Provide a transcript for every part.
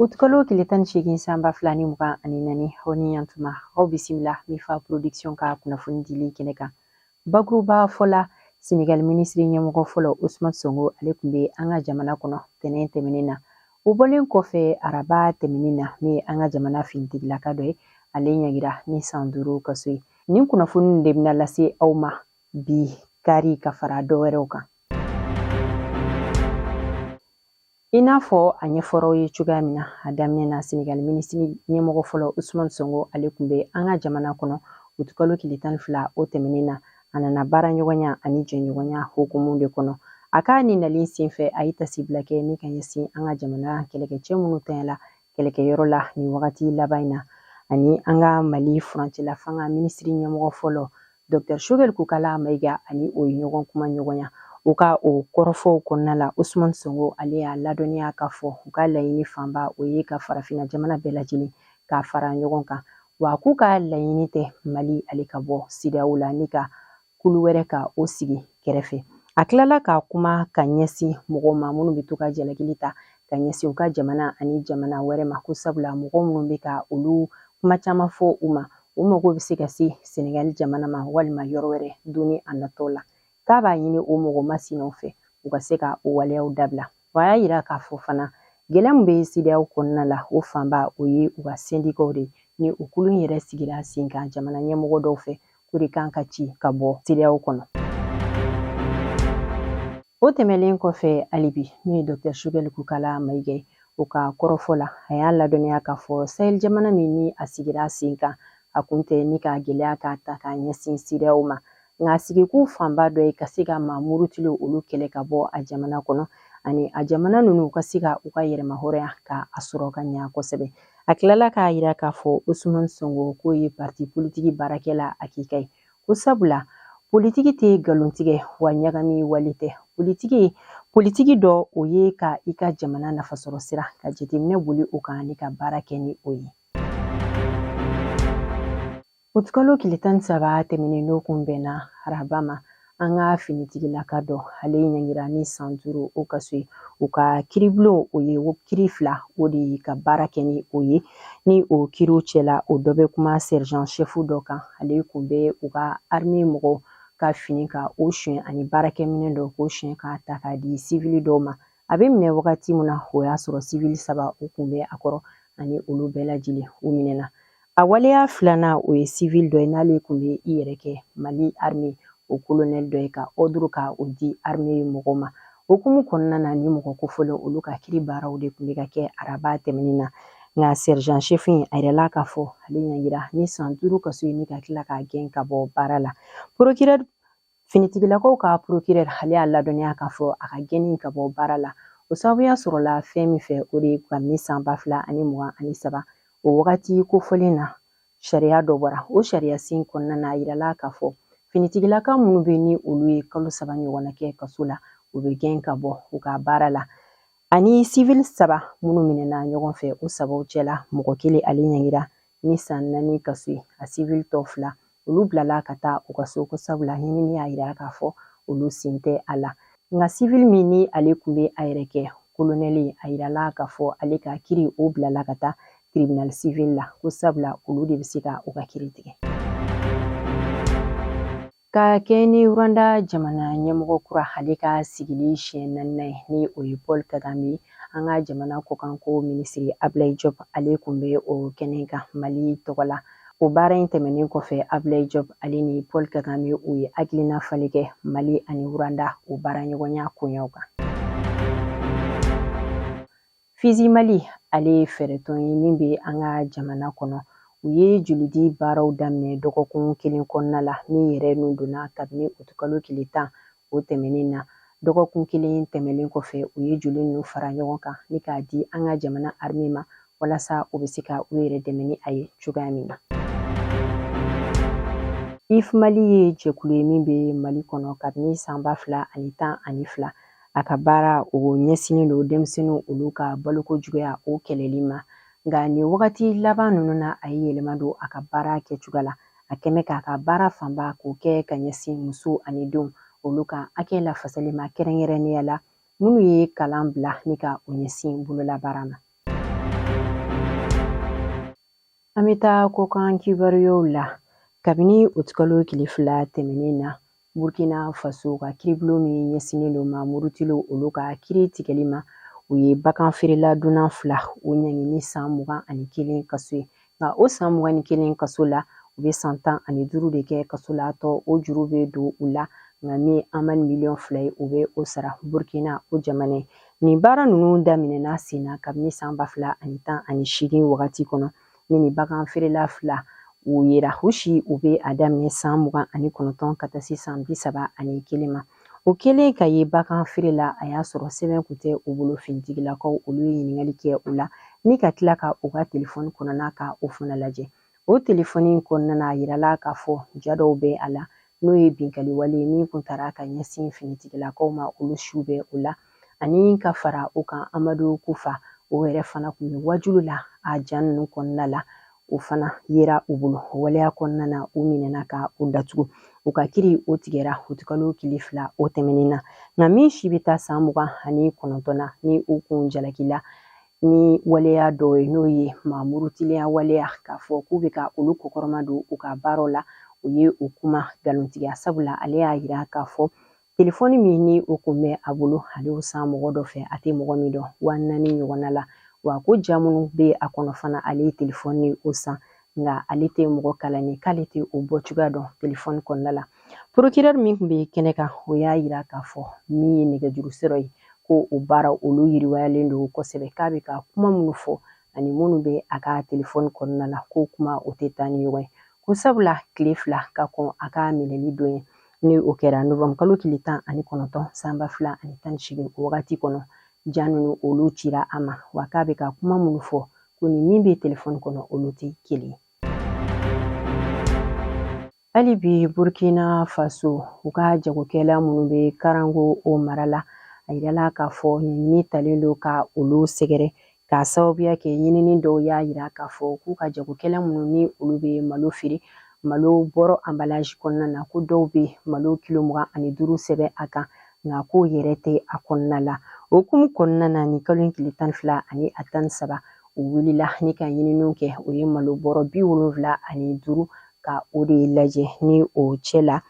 Utikalo tile 18 san 2024, aw ni yantuma, aw bisimila Mifa Production ka kunnafoni dili kɛnɛ kan. Bakuruba fɔ la, Senegal minisiri ɲɛmɔgɔ fɔlɔ Ousmane Sonko, ale tun bɛ an ka jamana kɔnɔ tɛnɛn tɛmɛnen na. O bɔlen kɔfɛ, araba tɛmɛnen na, min ye an ka jamana finitigilaka dɔ ye, ale ɲangira ni san 5 kaso ye. Nin kunnafoni de bɛna lase aw ma bi kari ka fara dɔ wɛrɛw kan. I n'a fɔ a ɲɛfɔra aw ye cogoya min na a daminɛ na, Senegal minisiri ɲɛmɔgɔ fɔlɔ Ousmane Sonko, ale tun bɛ an ka jamana kɔnɔ utikalo tile 12 o tɛmɛnen na. A nana baara ɲɔgɔnya ani jɛɲɔgɔnya hukumu de kɔnɔ. A ka nin nali senfɛ, a ye tasibila kɛ ni ka ɲɛsin an ka jamana kɛlɛkɛcɛ minnu tanyala kɛlɛkɛyɔrɔ la nin wagati laban in na, ani an ka Mali furancɛla fanga minisiri ɲɛmɔgɔ fɔlɔ Dr Choguel Kokalla Maïga, ani o ye ɲɔgɔn kuma ɲɔgɔnya. U ka o kɔrɔfɔw kɔnɔna la, Ousmane Sonko ale y'a ladɔnniya k'a fɔ u ka laɲini fanba o ye ka farafinna jamana bɛɛ lajɛlen k'a fara ɲɔgɔn kan, wa k'u ka laɲini tɛ Mali ale ka bɔ CEDEAO la ni ka kulu wɛrɛ ka o sigi kɛrɛfɛ. A tilala ka kuma ka ɲɛsin mɔgɔw ma minnu bɛ to ka jalakili ta ka ɲɛsin u ka jamana ani jamana wɛrɛ ma, ko sabula mɔgɔ minnu bɛ ka olu kuma caman fɔ u ma, u mago bɛ se ka se Senegali jamana ma walima yɔrɔ wɛrɛ don ni a natɔ la, k'a b'a ɲini o mɔgɔ masinaw fɛ u ka se ka o waleyaw dabila. Wa a y'a yira k'a fɔ fana, gɛlɛya min bɛ CEDEAO kɔnɔna la, o fanba o ye u ka sendikaw de ye, ni o kulu in yɛrɛ sigira sen kan jamana ɲɛmɔgɔ dɔw fɛ, k'o de kan ka ci ka bɔ CEDEAO kɔnɔ. O tɛmɛlen kɔfɛ, halibi min ye Dr Choguel Kokalla Maïga ye, o ka kɔrɔfɔ la, a y'a ladɔnniya k'a fɔ Sahel jamana min ni a sigira sen kan, a kun tɛ ni ka gɛlɛya k'a ta k'a ɲɛsin CEDEAO ma, nka sigikun fanba dɔ ye ka se ka maa murutilenw olu kɛlɛ ka bɔ a jamana kɔnɔ, ani a jamana ninnu ka se ka u ka yɛrɛmahɔrɔnya ka a sɔrɔ ka ɲa kosɛbɛ. A tilala k'a yira k'a fɔ Ousmane Sonko k'o ye parti politiki baarakɛla hakika ye, ko sabula politiki tɛ nkalontigɛ wa ɲagami wale tɛ. Politiki dɔ o ye ka i ka jamana nafasɔrɔ sira ka jateminɛ boli o kan ni ka baara kɛ ni o ye. Utikalo tile 13 tɛmɛnen, n'o kun bɛnna araba ma, an ka finitigilaka dɔ, ale ɲangira ni san 5 o kaso ye. U ka kiribulon o ye kiri fila o de ye ka baara kɛ ni o ye. Ni o kiriw cɛla, o dɔ bɛ kuma sergent chef dɔ kan, ale kun bɛ u ka armée mɔgɔw ka fini ka o suɲɛ ani baarakɛminɛn dɔ k'o suɲɛ k'a ta k'a di sivili dɔw ma. A bɛ minɛ wagati min na, o y'a sɔrɔ sivili saba o kun bɛ a kɔrɔ, ani olu bɛɛ lajɛlen u minɛna. A waleya filanan, o ye sivili dɔ ye, n'ale kun bɛ i yɛrɛ kɛ Mali armée o colonel dɔ ye, ka ordre ka o di armée mɔgɔw ma. Hukumu kɔnɔna na, ni mɔgɔ kofɔlen olu ka kiri baaraw de tun bɛ ka kɛ araba tɛmɛnen na. Nka sergent chef in, a yirala k'a fɔ ale ɲangira ni san 5 kaso ye, ni ka tila k'a gɛn ka bɔ baara la. Procureur, finitigilakaw ka procureur, ale y'a ladɔnniya k'a fɔ a ka gɛnni ka bɔ baara la, o sababuya sɔrɔla fɛn min fɛ, o de ye kabini san 2023, o wagati kofɔlen na, sariya dɔ bɔra. O sariya sen kɔnɔna na, a yirala k'a fɔ finitigilaka minnu bɛ ni olu ye kalo 3 ɲɔgɔnna kɛ kaso la, u bɛ gɛn ka bɔ u ka baara la. Ani sivili saba minnu minɛna ɲɔgɔn fɛ, o sabaw cɛla mɔgɔ kelen, ale ɲangira ni san 4 kaso ye. A sivili tɔ fila, olu bilala ka taa u ka so, ko sabula ɲinini y'a yira k'a fɔ olu sen tɛ a la. Nka sivili min ni ale kun bɛ a yɛrɛ kɛ kolonɛli, a yirala k'a fɔ ale ka kiri o bilala ka taa tribunal civil la, ko sabula olu de bɛ se ka u ka kiri tigɛ. Ka kɛ ni Rwanda jamana ɲɛmɔgɔ kura ale ka sigili siɲɛ naaninan ye, ni o ye Paul Kagame, an ka jamana kɔkanko minisiri Ablaye Diop, ale kun bɛ o kɛnɛ kan Mali tɔgɔ la. O baara in tɛmɛnen kɔfɛ, Ablaye Diop ale ni Paul Kagame, u ye hakilina falen kɛ Mali ani Rwanda o baara ɲɔgɔnya koɲɛw kan. Fizi Mali, ale ye fɛɛrɛtɔn ye min bɛ an ka jamana kɔnɔ. U ye jolidi baaraw daminɛ dɔgɔkun kelen kɔnɔna la, min yɛrɛ nun donna kabini utikalo tile 10 o tɛmɛnen na. Dɔgɔkun kelen tɛmɛnen kɔfɛ, u ye joli ninnu fara ɲɔgɔn kan ni k'a di an ka jamana armée ma, walasa u bɛ se ka u yɛrɛ dɛmɛ ni a ye cogoya min na. IF Mali ye jɛkulu ye min bɛ Mali kɔnɔ kabini san 2012. A ka baara o ɲɛsinnen don denmisɛnninw olu ka baloko juguya o kɛlɛli ma. Nka nin wagati laban ninnu na, a ye yɛlɛma don a ka baara kɛcogoya la. A kɛmɛ k'a ka baara fanba k'o kɛ ka ɲɛsin muso ani denw olu ka hakɛ lafasali ma, kɛrɛnkɛrɛnnenya la minnu ye kalan bila ni ka o ɲɛsin bololabaara ma. An bɛ taa kɔkan kibaruyaw la. Kabini utikalo tile 2 tɛmɛnen na, Burkina Faso ka kiribulon min ɲɛsinnen don maa murutilenw olu ka kiri tigɛli ma, u ye bagan feerela dunan 2 o ɲangi ni san 21 kaso ye. Nka o san 21 kaso la, u bɛ san 15 de kɛ kaso la, tɔ o juru bɛ don u la. Nka min ye amani miliyɔn 2 ye, u bɛ o sara Burkina o jamana ye. Nin baara ninnu daminɛna sen na kabini san 2018 wagati kɔnɔ. Ni nin bagan feerela 2 u yera, u si u bɛ a daminɛ san 29 ka taa se san 31 ma. O kɛlen ka ye bagan feere la, a y'a sɔrɔ sɛbɛn kun tɛ u bolo. Finitigilakaw olu ye ɲininkali kɛ u la ni ka tila ka u ka telefɔni kɔnɔna ka o fana lajɛ. O telefɔni kɔnɔna na, a yirala k'a fɔ ja dɔw bɛ a la, n'o ye binkanni wale ye min kun taara ka ɲɛsin finitigilakaw ma, olu siw bɛ o la. Ani ka fara o kan, Amadu Kufa o yɛrɛ fana kun bɛ wajulu la a ja ninnu kɔnɔna la, o fana yera u bolo. O waleya kɔnɔna na, u minɛna ka u datugu. U ka kiri o tigɛra utikalo tile 2 o tɛmɛnen na. Nka min si bɛ taa san 29 na, ni u kun jalakila ni waleya dɔw ye, n'o ye maa murutilenya waleya, k'a fɔ k'u bɛ ka olu kɔkɔrɔma don u ka baaraw la, o ye o kuma nkalontigiya, sabula ale y'a yira k'a fɔ telefɔni min ni o kun bɛ a bolo, ale y'o san mɔgɔ dɔ fɛ, a tɛ mɔgɔ min dɔn, 4000 ɲɔgɔnna la. Wa ko ja minnu bɛ a kɔnɔ fana, ale ye telefɔni o san, nka ale tɛ mɔgɔ kalannen, k'ale tɛ o bɔ cogoya dɔn telefɔni kɔnɔna la. Procureur min tun bɛ kɛnɛ kan, o y'a yira k'a fɔ min ye nɛgɛjuru sira ye, ko o baara olu yiriwalen don kosɛbɛ, k'a bɛ ka kuma minnu fɔ ani minnu bɛ a ka telefɔni kɔnɔna la, ko kuma o tɛ taa ni ɲɔgɔn ye, ko sabula tile 2 ka kɔn a ka minɛli don ye, ni o kɛra novembre kalo tile 19 san 2018, o wagati kɔnɔ ja ninnu olu cira a ma. Wa k'a bɛ ka kuma minnu fɔ, ko ni min bɛ telefɔni kɔnɔ, olu tɛ kelen ye. Hali bi Burkina Faso, u ka jagokɛla minnu bɛ Karango o mara la, a yirala k'a fɔ ɲinini talen don ka olu sɛgɛrɛ, k'a sababuya kɛ ɲinini dɔw y'a yira k'a fɔ k'u ka jagokɛla minnu ni olu bɛ malo feere, malo bɔrɔ emballage kɔnɔna na, ko dɔw bɛ malo kilo 25 sɛbɛn a kan, nka k'o yɛrɛ tɛ a kɔnɔna la. O hukumu kɔnɔna na, nin kalo in tile 12 ani a 13, u wulila ni ka ɲininiw kɛ. O ye malo bɔrɔ 75 ka o de lajɛ, ni o cɛ la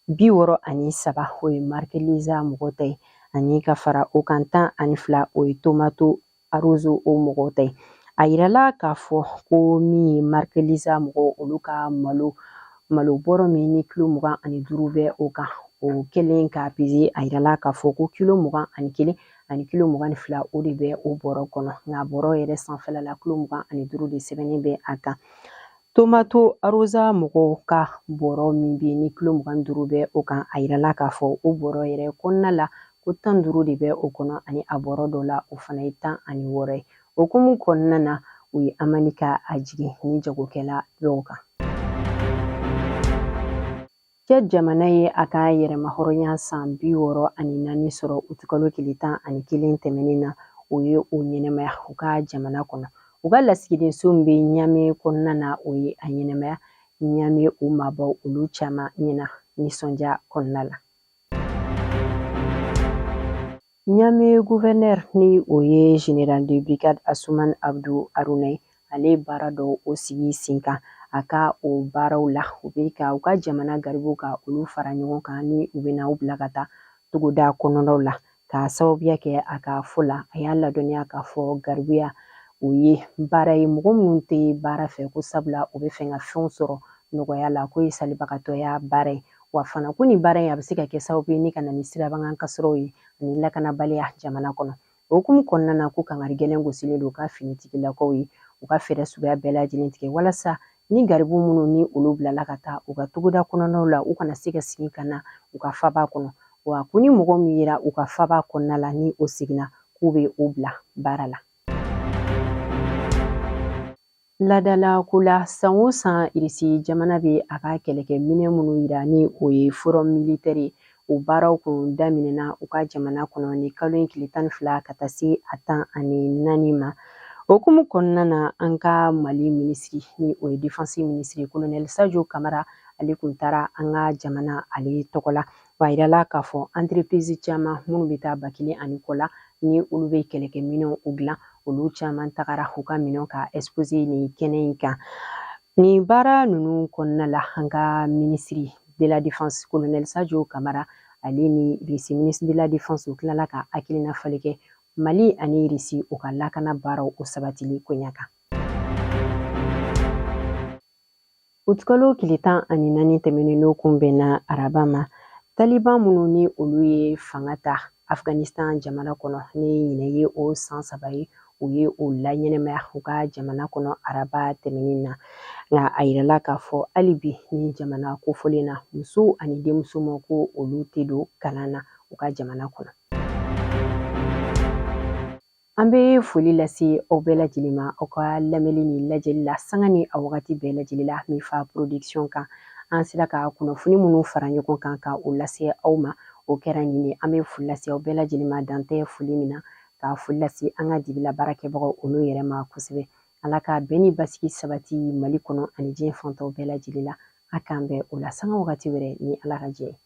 63 o ye marque Liza mɔgɔ ta ye, ani ka fara o kan 12 o ye Tomato Arozo o mɔgɔw ta ye. A yirala k'a fɔ ko min ye marque Liza mɔgɔw, olu ka malo bɔrɔ min ni kilo 25 bɛ o kan, o kɛlen k'a peze, a yirala k'a fɔ ko kilo 21 ani kilo 22 o de bɛ o bɔrɔ kɔnɔ, nka bɔrɔ yɛrɛ sanfɛla la, kilo 25 de sɛbɛnnen bɛ a kan. Tomato Arosa mɔgɔw ka bɔrɔ min bɛ ni kilo 25 bɛ o kan, a yirala k'a fɔ o bɔrɔ yɛrɛ kɔnɔna la, ko 15 de bɛ o kɔnɔ, ani a bɔrɔ dɔ la, o fana ye 16 ye. O hukumu kɔnɔna na, u ye amani ka a jigin ni jagokɛla dɔw kan. Tchad jamana ye a ka yɛrɛmahɔrɔnya san 64 sɔrɔ utikalo tile 11 tɛmɛnen na. O ye o ɲɛnɛmaya u ka jamana kɔnɔ. U ka lasigidenso min bɛ Ɲame kɔnɔna na, o ye a ɲɛnɛmaya Ɲame o maabaw olu caman ɲɛna nisɔndiya kɔnɔna la. Ɲame gouverneur, ni o ye général de brigade Asuman Abdou Aruna ye, ale baara dɔw o sigi sen kan. A ka o baaraw la, u bɛ ka u ka jamana garibuw ka olu fara ɲɔgɔn kan, ni u bɛna u bila ka taa togoda kɔnɔnaw la. K'a sababuya kɛ, a ka fɔ la, a y'a ladɔnniya k'a fɔ garibuya o ye baara ye mɔgɔ minnu tɛ baara fɛ, ko sabula u bɛ fɛ ka fɛnw sɔrɔ nɔgɔya la, k'o ye salibagatɔya baara ye. Wa fana ko nin baara in a bɛ se ka kɛ sababu ye ni ka na ni sirabakan kasɔrɔw ye ani lakanabaliya jamana kɔnɔ. O hukumu kɔnɔna na, ko kangari gɛlɛn gosilen don u ka finitigilakaw ye, u ka fɛɛrɛ suguya bɛɛ lajɛlen tigɛ walasa ni garibu minnu ni olu bilala ka taa u ka togoda kɔnɔnaw la, u kana se ka segin ka na u ka faba kɔnɔ. Wa ko ni mɔgɔ min yera u ka faba kɔnɔna la, ni o seginna, k'u bɛ o bila baara la. Ladala ko la, san o san Irisi jamana bɛ a ka kɛlɛkɛminɛ minnu yira, ni o ye forum militaire ye, o baaraw kun daminɛna u ka jamana kɔnɔ ni kalo in tile 12 ka taa se a 14 ma. O hukumu kɔnɔna na, an ka Mali minisiri, ni o ye défense minisiri colonel Sadio Kamara, ale kun taara an ka jamana ale tɔgɔ la. Wa a yirala k'a fɔ entreprise caman minnu bɛ taa 1000 ani kɔ la, ni olu bɛ kɛlɛkɛminɛnw u dilan, olu caman tagara u ka minɛnw ka exposer nin kɛnɛ in kan. Nin baara ninnu kɔnɔna la, an ka ministre de la Défense, colonel Sadio Kamara, ale ni Russie ministre de la Défense, u tilala ka hakilina falen kɛ Mali ani Russie u ka lakana baaraw o sabatili koɲa kan. Utikalo tile 14 tɛmɛnen, n'o kun bɛnna araba ma, Taliban minnu ni olu ye fanga ta Afghanistan jamana kɔnɔ ni ɲinɛ ye o san 3 ye, u ye o laɲɛnɛmaya u ka jamana kɔnɔ araba tɛmɛnen na. Nka a yirala k'a fɔ hali bi ni jamana kofɔlen na, musow ani denmuso ma ko olu tɛ don kalan na u ka jamana kɔnɔ. An bɛ foli lase aw bɛɛ lajɛlen ma aw ka lamɛnni ni lajɛli la sanga ni a wagati bɛɛ lajɛlen la Mifa Production kan. An sera ka kunnafoni minnu fara ɲɔgɔn kan ka o lase aw ma, o kɛra nin ye. An bɛ foli lase aw bɛɛ lajɛlen ma, dan tɛ foli min na, ka foli lase an ka dibila baarakɛbagaw olu yɛrɛ ma kosɛbɛ. Ala ka bɛn ni basigi sabati Mali kɔnɔ ani diɲɛ fantaw bɛɛ lajɛlen la. A k'an bɛn o la sanga wagati wɛrɛ ni Ala ka jɛ ye.